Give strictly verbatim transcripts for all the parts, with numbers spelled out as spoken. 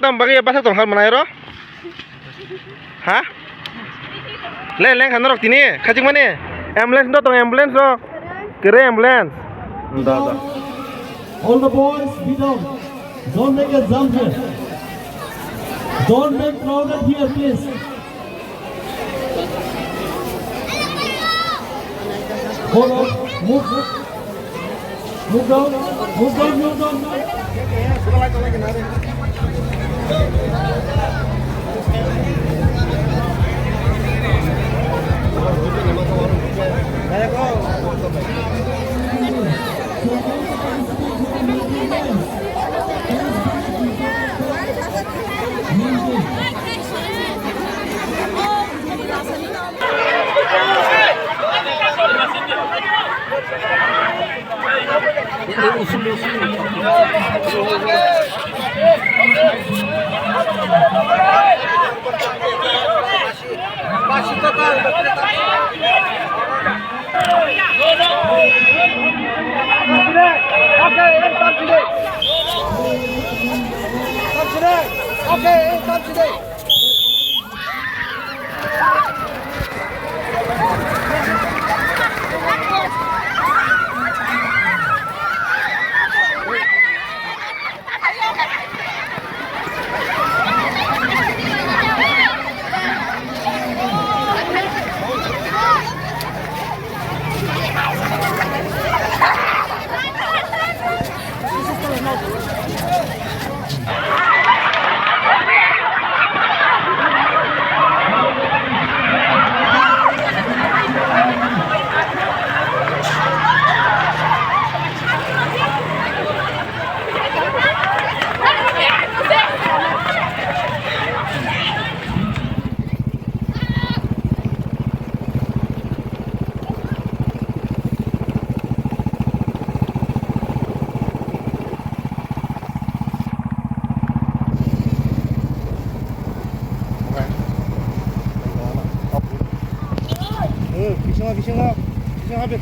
Tam bagwi bwsa tong kha manai ro. Ha? Le leng kha norok tini khachik mani. Ambulance do tong ambulance ro. Kere ambulance. Da da. All the boys, be down. Don't make a jump here. Don't make crowded here, please. Hold on. Move. Move down. Move down, move down. Bisingo, bisingo, bisingo habis.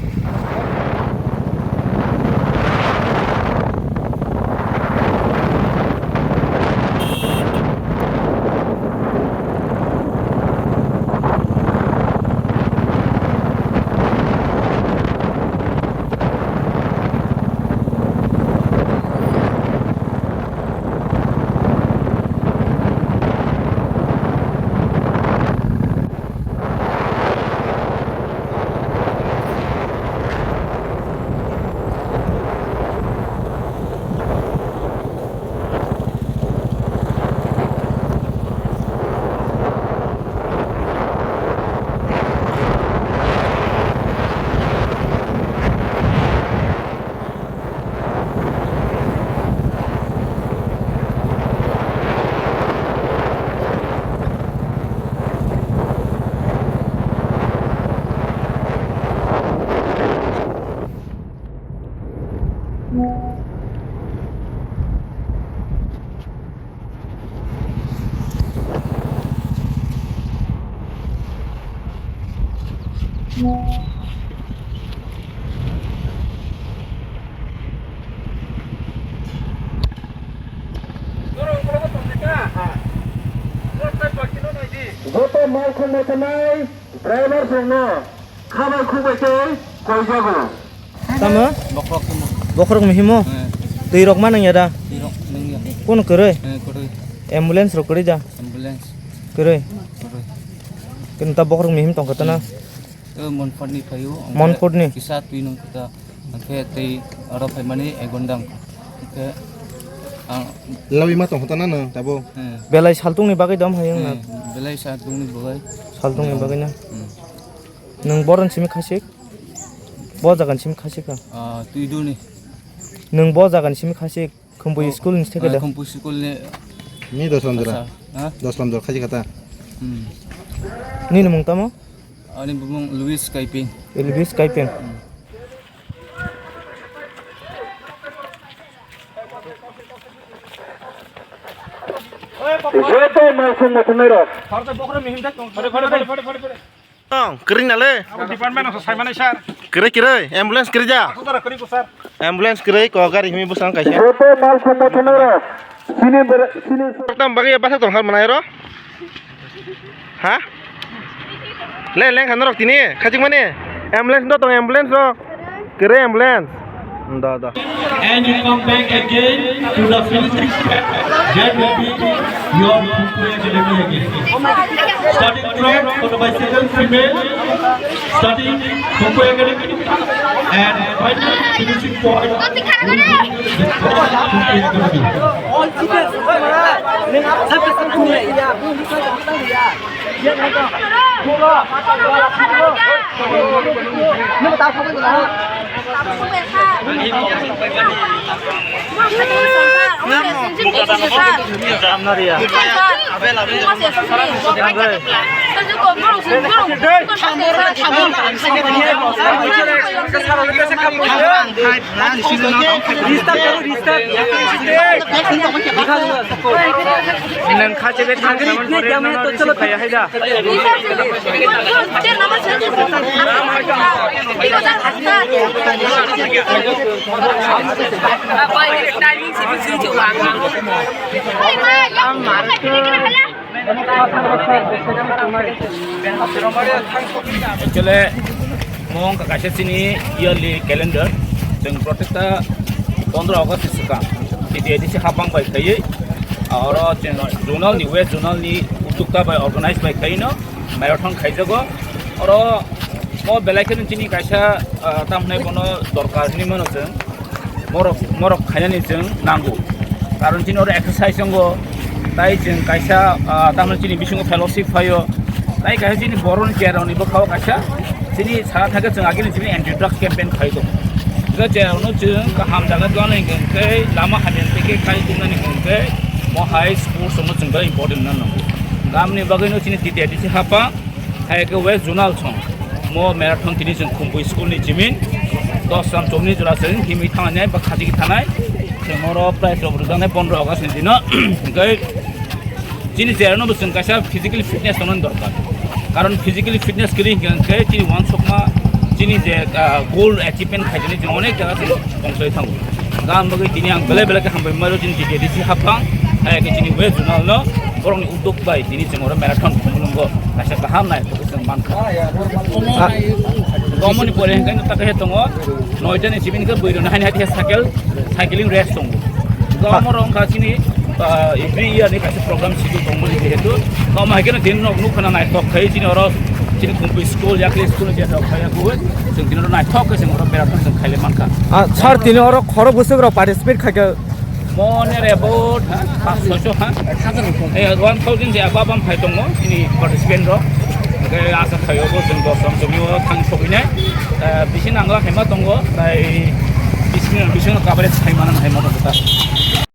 Joto mal khongnai thanai driver songno khabai khukbai tei koijago. Tamo? Bokhorok tamo. Bokhorok mihimo? Eh. Twi rok ma nangya da? Twi rok nangya. Kono kwrwi? Eh, kwrwi. Ambulance rok kwrwi da? Ambulance. Kwrwi? Kwrwi. Kini ta bokhorok mihim tongkha tana? Eh, Monport ni phaio. Monport ni? Kisa twi nung kota. Angkhe tei oro phaimani ek gondang. Angkhe ang lawi ma tong hota na no tabo. Eh. Belai saltung ni bagwi dam hayung na. Eh, belai saltung ni bagwi. Saltung ni bagwi na. Hmm. Nwng boron simi khasik? Bo jagan simi khasik ka? Ah, twi duni. Nwng bo jagan simi khasik? Khumpui school ni theke da? Khumpui school ni. Ni dos lamjora. Ha? Dos lamjora khasik kata. Hmm. Nini mung tamo? Ani bumung Louis Kaiping. Louis Kaiping. Hmm. Joto malsong mothonai rok. Tong, kwrwi na le? Abo department o sai manai sir. Kwrwi, kwrwi, ambulance kwrwi ja? Aswk jora kwrwi ko sir. Ambulance kwrwi ko gari himi bwsang kaisa. Joto malsong mothonai rok. Sini ber-, sini. Tam bagi apa satu hal mana ro? Ha? Le, leng khan rok tini, khachik mani. Ambulance do tong, ambulance rok. Kere ambulance. Da, da. And you come back again to the finishing step. That will be your Bhumpu Academy again. Starting from for the bicycle female, starting Bhumpu Academy, and final finishing point will be the Bhumpu Academy. Restart karo, restart. Nang kha chebe thang. Kaya hai da. Actually, mo wngkha kaisa chini yearly calendar. Chwng protecta pondro August ni swkang T T A D C hapang bai khaiwi, oro chwng zonal ni, west zonal ni utukta bai organize bai khaiwi no marathon khaijago. Oro mo belai kheno chini kaisa, ah, tamhwnai bono dorkar hinwi mano chwng. Morok, morok khainani chwng nango. Karon chini oro exercise wngo, tai chwng kaisa, ah, tamni chini bisingo fellowship phaio. Tai kaisa chini boroni cheroni bwkhao kaisa chini sara thangkhe chwng agini chini anti drugs campaign khai tongo. Hwnkhe cherokno chwng kaham jaga tongna hwnkhe lama hamya hwnkhe khai tongnani hwnkhe mo hai sports no chwng belai important nang nango. Tamni bagwino chini T T A D C hapang. Hai khe West Zonal song mo marathon tini chwng Khumpui school ni chimin dos gram chomni jora chwng himwi thangnai ba khachigwi thanai. Chwng oro prize rok rwjaknai pondro August ni dino. Hwnkhe chini cherokno bo chwng kaisa physically fitness tongna dorkar. Karon physically fitness kwrwi hwnkhe chini uansukma chini je, ah, goal achievement khaijani chwng onek jaga se tongchai thango. Gam bagwi tini ang belai belai khe hambai mairo chini T T A D C hapang, hai khe chini West Zonal no borokni udduk bai tini chwng oro marathon khumulwngo kaisa kaham nai. Chwng mankha. Ah. Tomoni pore hwnkhe no takhe tongo, noita ni simi hwnkhe bwrwi rok haini hai cycle, cycling race tongo. Tomorok wngkha chini, ah, every year ni kaisa program schedule tongmani jehetu. Tomo hai kheno din nok nukha na naithok khai chini oro chini Khumpui school, yakli school ni jehetu khai ya kuwi. Chwng din oro naithok khe chwng oro marathon chwng khaile mankha. Ah, sir, tini oro khoro bwswk rok participate khaikha? Mo near about, ha, pas soiso, ha? Eh, one thousand je above am phai tongo, chini participant rok. Hwnkhe asa khaio bo chwng dos jon chwngno thang sogwinai. Eh, bisi nangla khaima tongo, tai bisi, bisi no coverage khaima nang khaima tongo ta.